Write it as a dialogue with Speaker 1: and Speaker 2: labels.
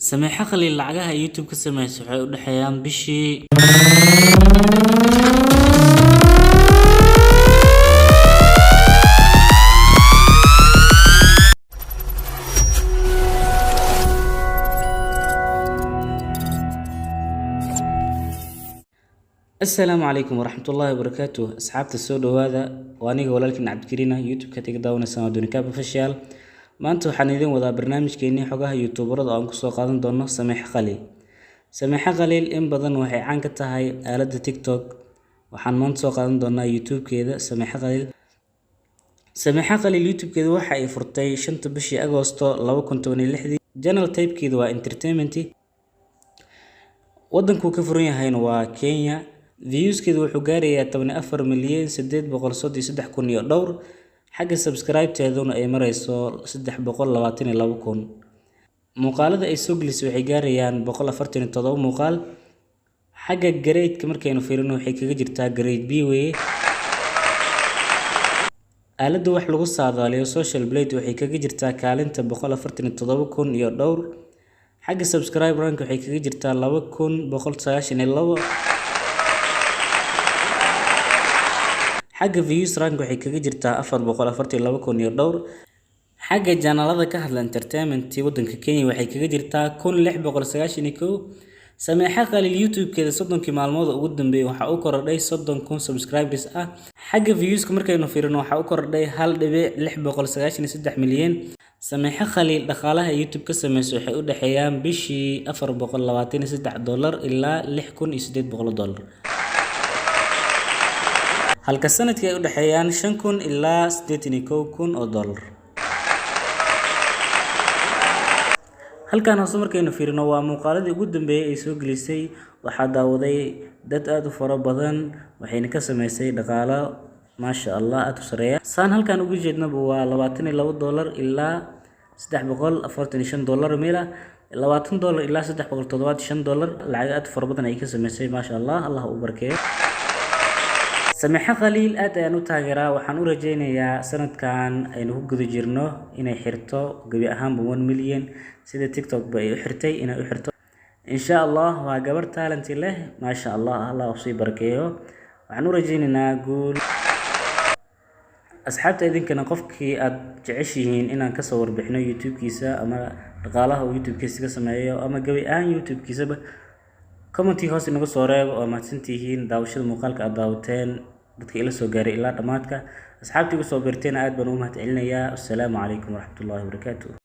Speaker 1: Sameexo Khaliil lacagaha ay YouTube ka sameyso waxay u dhexeeyaan bishii. Asalaamu calaykum waraxmatullaahi wabarakaatuh. Asxaabta, soo dhowaada. Waa aniga walaalkiin Cabdikariin ah, YouTube-ka tiga daawanaysan waa Dunikab Official. Maanta waxaan idin wadaa barnaamijkeenii xogaha youtuberada oo aan kusoo qaadan doono Sameexo Khaliil. Sameexo Khaliil in badan waxay caan ka tahay aaladda TikTok. Waxaan maanta soo qaadan doonaa YouTube-keeda Sameexo Khaliil. Sameexo Khaliil YouTube-keeda waxa ay furtay 5-ta bishii Agoosto 2016-dii. Channel type-keeda waa entertainment. Wadankuu ka furan yahayna waa Kenya. Viewskeedu wuxuu gaarayaa 14,833,000 iyo dhowr, xagga subscribe-teeduna ay mareyso 322,000. Muuqaalada ay soo gelisay waxay gaarayaan 147 muuqaal. Xagga grade-ka markaynu fiirino, waxay kaga jirtaa grade B weeye. Aaladda wax lagu saadaaliyo Social Blade waxay kaga jirtaa kaalinta 147,000 iyo dhowr. Xagga subscribe rank waxay kaga jirtaa 2,192. Xagga views rank waxay kaga jirtaa 442,000 iyo dhowr. Xagga channelada ka hadla entertainment waddanka Kenya waxay kaga jirtaa 1,691. Sameexo Khaliil YouTube-keeda 30-kii maalmood ugu dambeeyay waxaa u korodhay 30,000 subscribers ah. Xagga viewska markaynu fiirino, waxaa u korodhay 1.693 milyan. Sameexo Khaliil dhaqaalaha ay YouTube ka sameyso waxay u dhexeeyaan bishii $423 ilaa $6,800, halka sanadkii ay u dhexeeyaan 5,000 ilaa 81,000 oo dollar. Halkan hoose markaynu fiirino, waa muuqaaladii ugu dambeeyay ay soo gelisay. Waxaa daawaday dad aada u fara badan, waxayna ka sameysay dhaqaalo, maasha Allah, aada u sareeya. Saan halkan ugu jeednaba, waa $22 ilaa $345 meel ah, $20 ilaa $375. Lacag aada u fara badan ay ka sameysay, maasha Allah, Allah u barkeeyo. Sameexo Khaliil aad ayaan u taageeraa. Waxaan u rajeynayaa sanadkan aynu ku guda jirno inay xirto gebi ahaanba 1 million, sida TikTok ba ay u xirtay inay u xirto, insha Allah. Waa gabar talent leh, maasha Allah, Allah usii barakeeyo. Waxaan u rajeynaynaa guul. Asxaabta, idinkana qofkii aad jeceshihiin inaan kasoo warbixino YouTube-kiisa ama dhaqaalaha uu YouTube-kiisa ka sameeyo ama gebi ahaan YouTube-kiisaba, commentii hoos inagu soo reebo. Oo mahadsantihiin daawashada muuqaalka aad daawateen, dadka ila soo gaaray ilaa dhammaadka. Asxaabtii igu soo biirteen aad baan ugu mahad celinayaa. Assalaamu calaykum waraxmatullaahi wabarakaatu.